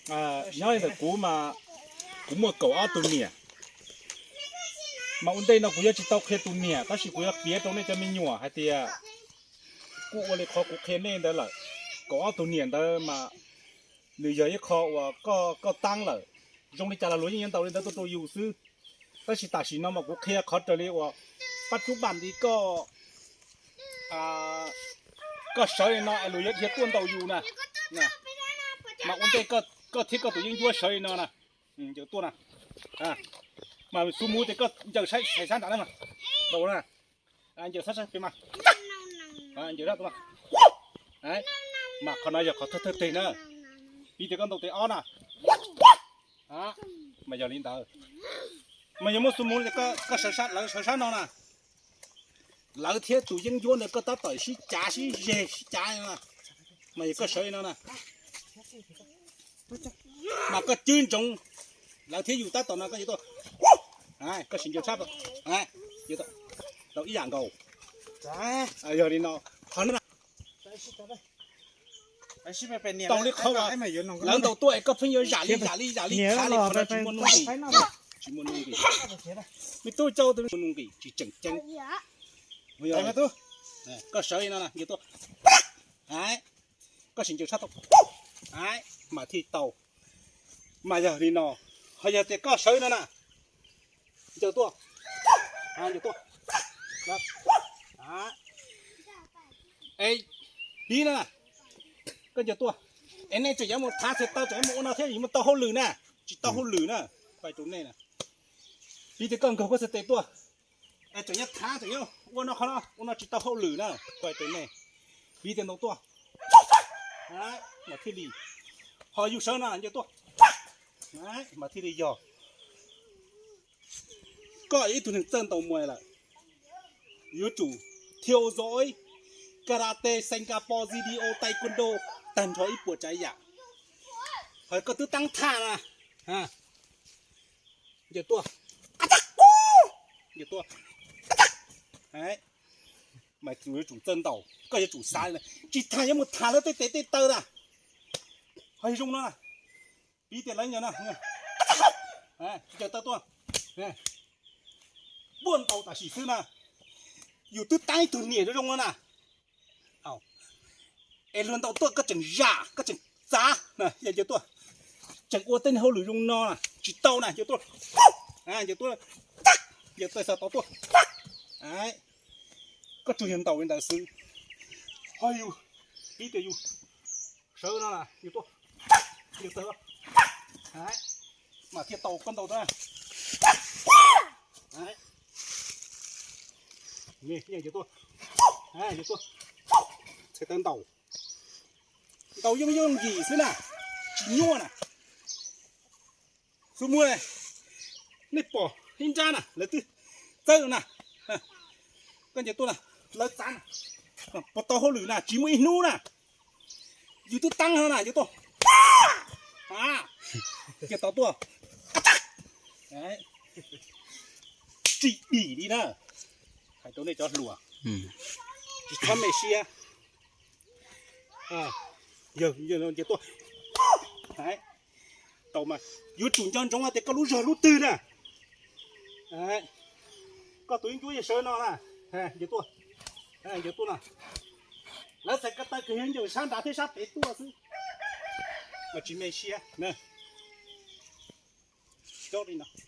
Nyob li ntawm kuv mas kuv muaj kaum ob tug niam, mas ua ntej no kuv yuav tsis tau qhia tus niam, tab sis kuv yuav piav rau nej cov me nyuam hais tias kuj ua li qhov kuv qhia nej ntawd lawm. Kaum ob tug niam ntawd mas nws yog ib qho uas koj taab lawm, zoo li cas los luag yeej yuav ntaus li ntawd tuaj rau yus xwb. Tab sis tam sim no mas kuv qhia qhov raws li uas pab cub npam li koj, koj sawv li no es luag yuav dhia tuaj ntaus yus na, mas ua ntej koj thiab koj tus yeeb ncuab sawv li no na, ncaws tuaj na, mas xub muv ces koj ncaws saib sab nram na, ntaus na, ncaws saib sab pem mas, ncaws na, mas qhov no yog qhov thawj thawj teg na, piv tias koj ntaus tes ob na, mas yog li ntawd, mas yog muab xub muv koj sawv sab, lawv sawv sab no na, lawv thiab tus yeeb ncuab ntawd koj tab tom sib cav sib zeg sib cav no, mas yog koj sawv li no na, mas koj cwb ntsoov, lawv thiab yus tab tom no koj yuav tuaj, koj sim ncaws sab, tau ib yam nkaus. Yog li no, qhov no tau li qhov uas lawv ntaus tuaj es koj pheej yuav zam li zam li zam li khav li, qhov no tsis muaj nuj nqis, tsis muaj nuj nqis. Me tub cau muaj nuj nqis tsis tseem ceeb. Koj sawv li no na, ncaws tuaj, koj sim ncaws sab tau, mas thiaj tau. Mas yog li no, ho yog tias koj sawv no na, ncaws tuaj, ncaws tuaj, piv na, koj ncaws tuaj, es nej tseem yuav mus thav txhais taw, tseem yuav mus ua no thiab, yuav mus tau hauj lwm na, tsis tau hauj lwm na, kuv hais rau nej na. Piv tias koj nkaug koj txhais tes tuaj, es tseem yuav thav tseem yuav ua no qhov no ua no tsis tau hauj lwm na, kuv hais rau nej. Piv tias ntaus tuaj, mas thiaj li, ho yus sawv no ncaws tuaj, mas thiaj li yog. Koj ib tug neeg txawj ntaus muas lawm, yuav tsum theo dõi karate, Singapore, judo, taekwondo, tag nrho ib puas tsav yam. Hos koj twb taab thaj na, ncaws tuaj, ncaws tuaj, mas yuav tsum txawj ntaus, koj yuav tsum xav, tsis tas yuav mus tham lawv tej tes tej taw na. Ho zoo no, piv tias lawv ncaws no, ncaws taw tuaj, puaj ntaus tam sim xwb na, yus twb taab ib tug niam zoo zoo no na. Es luag ntaus tuaj koj tseem zam koj tseem txav, yog ncaws tuaj, tseem ua tej niag hauj lwm zoo no na tsis tau na, ncaws tuaj, ncaws tuaj, ncaws taw xav tau tuaj, koj tsuas yog ntaus li ntawd xwb. Ho yus, piv tias yus sawv no na, ncaws tuaj, ncaws taw, mas thiaj tau koj ntaus tuaj. Ncaws tuaj, ncaws tuaj, txhais taw ntaus, ntaus yooj yooj yim xwb na, tsis nyuaj na. Xub muab, nej pom ib nrab na lawv twb txawb na, koj ncaws tuaj na, lawv txav na, puas tau hauj lwm na, tsis muaj ib hnub na, yus twb taab no na, ncaws tuaj, ncaws tau tuaj, tsis dim li na, hais rau nej cov hluas, tsis txhob me siab. Yog ncaws tuaj, tau mas yuav tsum nco ntsoov hais tias koj lub zog lub twg na, koj tus yeeb ncuab yeej sawv no na, ncaws tuaj, ncaws tuaj no, lawv txhais ko taw kws yog ncaws sab nrad thiab sab pem tuaj xwb, mas tsis me siab na. Cov li no,